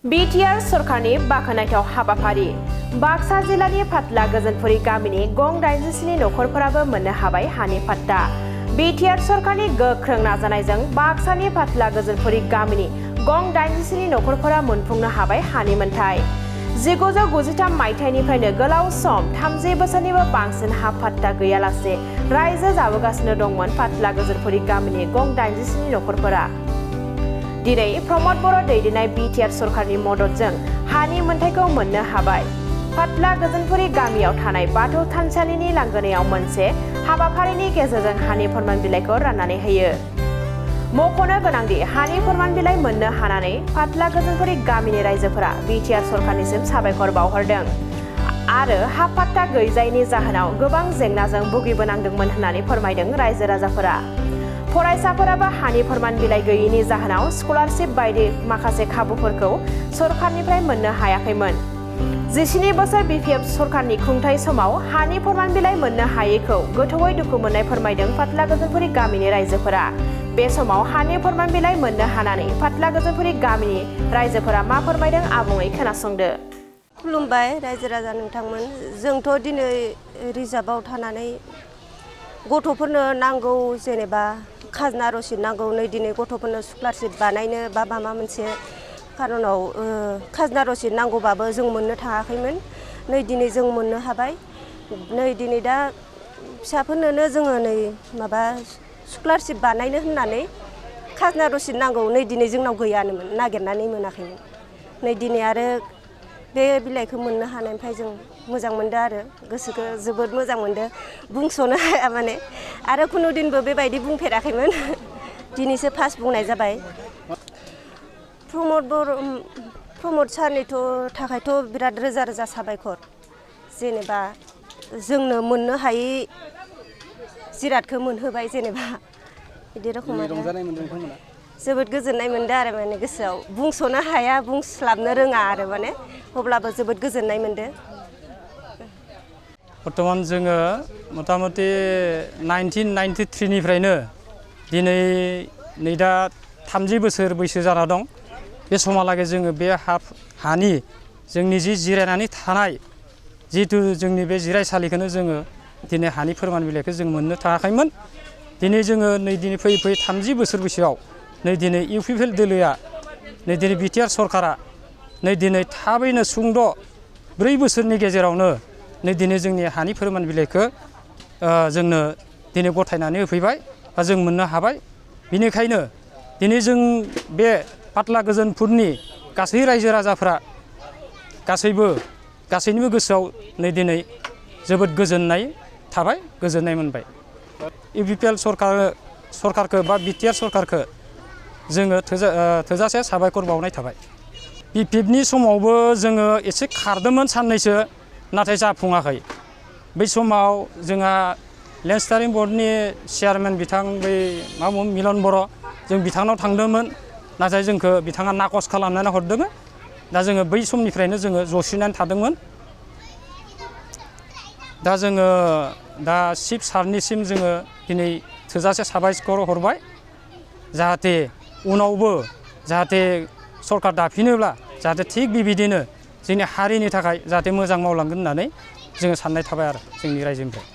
BTR सरकारनि बाखनायथाव हाबाफारि बाक्सा जिल्लानि फात्ला गोजोनपुरि गामिनि गं 87 नखरफोराबो मोननो हाबाय हानि पाट्टा। बिटिआर सरकारनि गोख्रों नाजानायजों बाक्सानि फात्ला गोजोनपुरि गामिनि गं 87 नखरफोरा मोनफुंनो हाबाय हानि मोनथाय। 1993 मायथाइनिफ्रायनो गोलाव सम 30 बोसोरनिबो बांसिन हा पाट्टा गैयालासे रायजो जाबोगासिनो दंमोन फात्ला गोजोनपुरि गामिनि गं 87 नखरफोरा। दिनै प्रमद बर' दैदेननाय बिटिआर सरकारनि मददजों हानि मोनथायखौ मोननो हाबाय। फात्ला गोजोनपुरि गामियाव थानाय बाथौ थानसालिनि लांगोनायाव मोनसे हाबाफारिनि गेजेरजों हानि फोरमान बिलाइखौ राननानै होयो। मख'नो गोनांदि हानि फोरमान बिलाइ मोननो हानानै फात्ला गोजोनपुरि गामिनि रायजोफोरा बिटिआर सरकारनिसिम साबायखर बावहरदों आरो हा पाट्टा गैजायैनि जाहोनाव गोबां जेंनाजों भुगिबोनांदोंमोन होननानै फोरमायदों रायजो राजाफोरा। फरायसाफोराबो हानि फोरमान बिलाइ गैयैनि जाहोनाव स्कलारशिप बायदि माखासे खाबुफोरखौ सरकारनिफ्राय मोननो हायाखैमोन। 17 बोसोर बिपिएफ सरकारनि खुंथाय समाव हानि फोरमान बिलाइ मोननो हायैखौ गोथौयै दुखु मोननाय फोरमायदों फात्ला गोजोनपुरि गामिनि रायजोफोरा। बे समाव हानि फोरमान बिलाइ मोननो हानानै फात्ला गोजोनपुरि गामिनि रायजोफोरा मा फोरमायदों आबुङै खोनासंदो। खुलुमबाय रायजो राजा नोंथांमोन। जोंथ' दिनै रिजार्भआव थानानै गथ'फोरनो नांगौ जेनेबा खाजोना रसिद नांगौ। नै दिनै गथ'फोरनो स्कलारशिप बानायनो बा माबा मोनसे खारनाव खाजोना रसिद नांगौबाबो जों मोननो थाङाखैमोन। नै दिनै जों मोननो हाबाय। नै दिनै दा फिसाफोरनोनो जोङो नै माबा स्कलारशिप बानायनो होननानै खाजोना रसिद नांगौ। नै दिनै जोंनाव गैयानोमोन, नागिरनानै मोनाखैमोन। नै दिनै आरो बे बिलाइखौ मोननो हानायनिफ्राय जों मोजां मोनदों आरो गोसोखौ जोबोद मोजां मोनदों। बुंस'नो हाया माने आरो खुनु दिनबो बेबायदि बुंफेराखैमोन। दिनैसो फार्स्ट बुंनाय जाबाय। प्रमद सारनिथ' थाखायथ' बिराद रोजा रोजा साबायखर। जेनेबा जोंनो मोननो हायै जिरादखौ मोनहोबाय जेनेबा बिदि रखम आरो जोबोद गोजोननाय मोनदों आरो माने गोसोआव बुंस'नो हाया, बुंस्लाबनो रोङा आरो माने अब्लाबो जोबोद गोजोननाय मोनदों। बर्तमान जोङो मथा-मथि 1993 निफ्रायनो दिनै नै दा 30 बोसोर बैसो जाना दं। बे समहालागै जोङो बे हानि जोंनि जि जिरायनानै थानाय जिहेतु जोंनि बे जिरायसालिखौनो जोङो दिनै हानि फोरमान बिलाइखौ जों मोननो थाङाखैमोन। दिनै जोङो नै दिनै फैयै 30 बोसोर बैसोआव नै दिनै इउपिपिएल दोलोआ नै दिनै बिटिआर सरकारा नै दिनै थाबैनो सुंद' 4 बोसोरनि गेजेरावनो नै दिनै जोंनि हानि फोरमान बिलाइखौ जोंनो दिनै गथायनानै होफैबाय बा जों मोननो हाबाय। बेनिखायनो दिनै जों बे फात्ला गोजोनपुरनि गासै रायजो राजाफ्रा गासैनिबो गोसोआव नै दिनै जोबोद गोजोननाय थाबाय, गोजोननाय मोनबाय। इउपिपिएल सरकारखौ बा बिटिआर सरकारखौ जोङो थोजासे साबायखर बावनाय थाबाय। बिपिएफनि समावबो जोङो एसे खारदोंमोन साननैसो, नाथाय जाफुङाखै। बै समाव जोंहा लेन्ड स्टारिं बर्डनि चेयारमेन बिथां बै मिलन बर' जों बिथांनाव थांदोंमोन, नाथाय जोंखौ बिथाङा नाकस खालामनानै हरदोंमोन। दा जोङो बै समनिफ्रायनो जोङो जसिनानै थादोंमोन। दा जोङो दा चिफ सारनिसिम जोङो दिनै थोजासे साबायखर हरबाय, जाहाथे उनावबो जाहाथे सरकार दाफिनोब्ला जाहाथे थिग बेबायदिनो जोंनि हारिनि थाखाय जाहाथे मोजां मावलांगोन होननानै जोङो साननाय थाबाय आरो जोंनि रायजोनिफ्राय।